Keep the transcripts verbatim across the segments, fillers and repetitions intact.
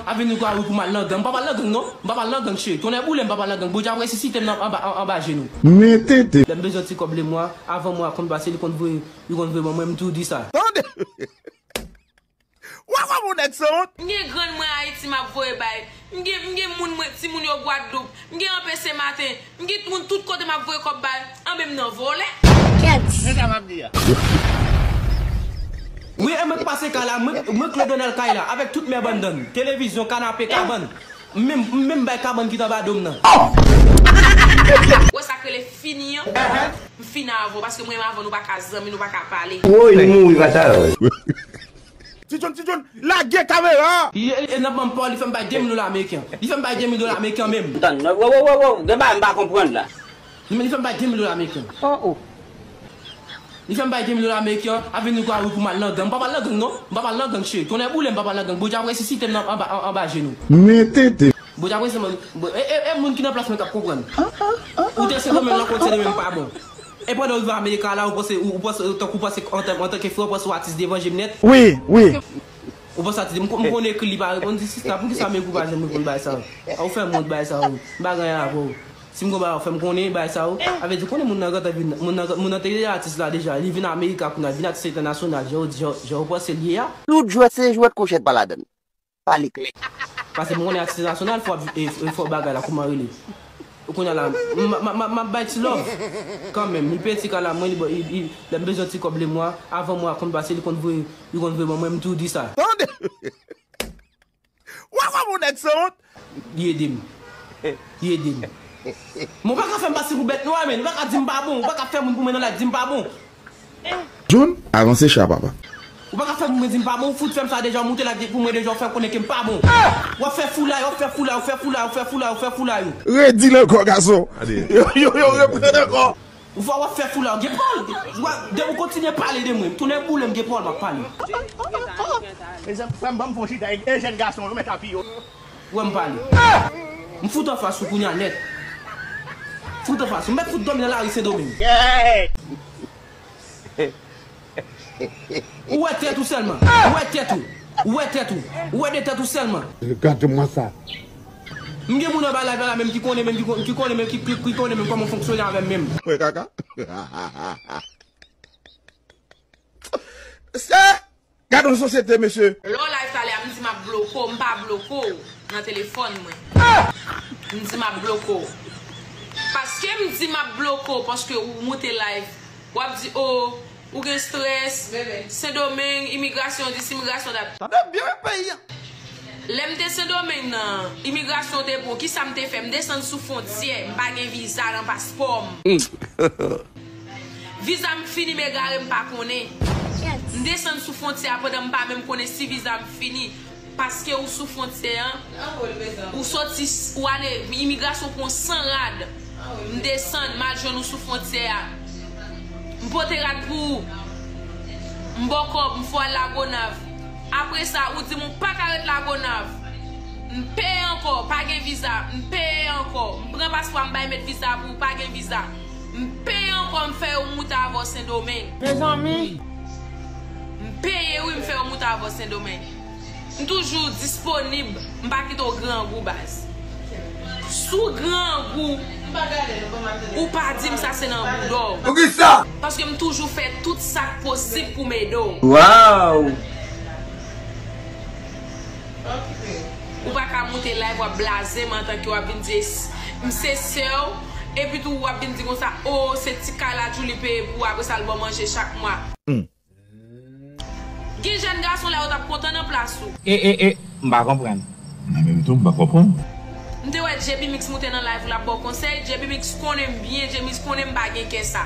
Avni gwa wi pou m al nan gang. M p ap al nan gang non. M p ap al nan gang cheri. Tonnè boule m p ap al nan gang. Bondye ap resisite m nan anba, an- anba je nou. Men tete. Lè m bezwen ti kòb lemwa, avan mwa konn pase, li konn voye, li konn voye ban mwen, m tou di sa. Tande! Wa wa mon nèg sanwont. M gen grann mwen Ayiti m ap voye bay. M gen, m gen moun mwen, timoun yo Gwadloup. M gen anpe se maten. M gen moun tout kote m ap voye kòb bay. Anben m nan vòlè. Men sa m ap di a. Wi, e mwen k pase kay la, mwen, mwen Claude Donald kay la, avèk tout mè bannann, televizyon, kanape, kabann. M menm, m menm bay kabann ki t anba do m nan. Wè sa k rele fini an? M fini avè w, paske mwen menm avè w, nou pa ka zanmi, nou pa ka pale. Woy, li mouri konsa. Ti John, Ti John, lage kamera a! E, e, e nan ban m pawòl, li fè m bay de mil dola ameriken. Li fè m bay de mil dola ameriken menm. Tann, wo, wo, wo, wo, gen bagay m pa konprann la. Li, li fè m bay de mil dola ameriken. Oh, oh. Li fè m bay de mil dola ameriken, avni gwa wi pou m al nan gang. M p ap al nan gang non. M p ap al nan gang cheri. Tonnè boule m p ap al nan gang. Bondye ap resisite m nan anba, an- anba je nou. Men tete. Bondye ap resisite m. Bon, e, e, e moun ki nan plas mwen k ap konprann. Ou te Sendomeng, rankontre Sendomeng pa bon. E pandan w rive Amerika la, ou panse, ou, ou panse, tankou w panse antan, antanke frè, ou panse w atis devan je m nèt. Wi, wi. Ou panse atis, m, m konn ekri, li pa reponn, di sista, poukisa m ekri w pa janm reponn bagay sa yo? A, ou fè m wont bagay sa yo. M pa gen anyen avè w. Si m gon bagay, ou fè m konnen bagay sa yo. A vle di, konnen moun nan gentan vin, moun nan, moun nan te atis la deja. Li vin Amerika kounye a, vin atis entènasyonal, jan w, jan, jan w panse l ye a. Tout jwèt se jwèt, kouchèt pa ladann. Pale klè. Paske m konnen atis entènasyonal, fò, e, e, fò bagay la, kouman rele? Ou konnen la, m, m, m, m, m ap bay ti love. Kanmenm, li peye ti kay la, mwen, li, li, li, lè m bezwen ti kòb lemwa, avan mwa konn pase, li konn voye, li konn voye ban mwen, m tou di sa. Tande! Wa wa mon nèg sanwont. Li ede m. Li ede m. Men w pa ka fè m pase pou bèt nwa, men. W pa ka di m pa bon. W pa ka fè moun pou mwen nan live di m pa bon. John, avanse cha, papa. Ou pa ka fè pou mwen di m pa bon. Ou fout fè m sa deja, w moute live pou mwen deja, w fè m konnen ke m pa bon. W ap fè foulay, w ap fè foulay, w fè foulay, w fè foulay, w fè foulay, w fè foulay. Redi l ankò, gason. Yo, yo, yo, reprann ankò. Ou fò w ap fè foulay, gen pòl. Depi w kontinye pale de mwen, tounen boule m, gen pòl m ap pale. Mezanmi, frè m, ban m fon chita, e, e jèn gason yo, mèt apiye yo. Wè m pale. M fout anfas ou kounye a nèt. Fout anfas ou. M mèt fout dòmi nan lari Sendomeng. Ou wè tèt ou sèlman. Ou wè tèt ou. Ou wè tèt ou. Ou wè de tèt ou sèlman. Gade mwen sa. M gen moun anba live la menm ki konnen menm, ki kon-, ki konnen menm, ki, ki, ki konnen menm kòman fonksyone avè m menm. Wè kaka. Se Gade yon sosyete, mesye. Lè w live talè a, m di m ap bloke w, m pa bloke w nan telefòn mwen. M di m ap bloke w. Paske m di m ap bloke w, paske ou moute live, w ap di, o, ou gen strès, Sendomeng, imigrasyon dis, imigrasyon dat. Tande byen, peyi a. Lè m te Sendomeng nan, imigrasyon te bon, kisa m te fè? M desann sou fwontyè, m pa gen viza nan paspò m. Viza m fini, m egare, m pa konnen. M desann sou fwontyè a pandan m pa menm konnen si viza m fini. Paske ou sou fwontyè an, ou soti, ou ale, imigrasyon pran w san rad. M desann, m al jwenn ou sou fwontyè a. M pote rad pou ou. M ba w kòb, m fè w al Lagonav. Apre sa, ou di m ou pa ka ret Lagonav. M peye ankò, pa gen viza. M peye ankò. M pran paspò a, m bay met viza pou ou, pa gen viza. M peye ankò, m fè yo moute avè w Sendomeng. Mezanmi! M peye wi, m fè yo moute avè w Sendomeng. M toujou disponib, m pa kite w grangou baz. Si w grangou, ou pa di m sa se nan bouda w. Poukisa? Paske m toujou fè tout sa k posib pou m ede w. Waw! Ou pa ka moute live w ap blaze m antanke w ap vin di s-, m se sè w, epi tou w ap vin di konsa, o, se ti kay la Djouly peye pou ou, apre sa l ba w manje chak mwa. Hmm. Gen jèn gason la yo t ap kontan nan plas ou. E, e, e, m pa konprann. Mwen menm tou, m pa konprann. M te wè J B Mix moute nan live ou, l ap ba w konsèy. J B Mix konnen m byen, J B Mix konnen m pa gen kè sa.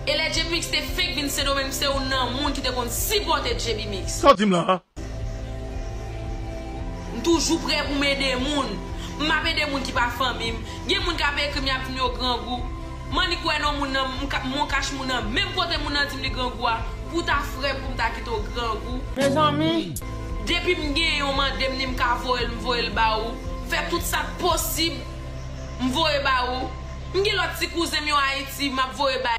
E lè J B Mix te fenk vin Sendomeng, se youn nan moun ki te konn sipòte J B Mix. Sa w di m la a? M toujou prè pou m ede moun. M ap ede moun ki pa fanmi m. Gen moun k ap ekri m, y ap di m yo grangou. M annik wè non moun nan, m ka, m on kach moun nan, menm kote moun nan di m li grangou a, pou w ta frè m, pou m ta kite w grangou. Mezanmi! Depi m gen yon mande m ni m ka voye l, m voye l ba ou. M fè tout sa k posib, m voye ba ou. M gen lòt ti kouzen m yo Ayiti, m ap voye bay.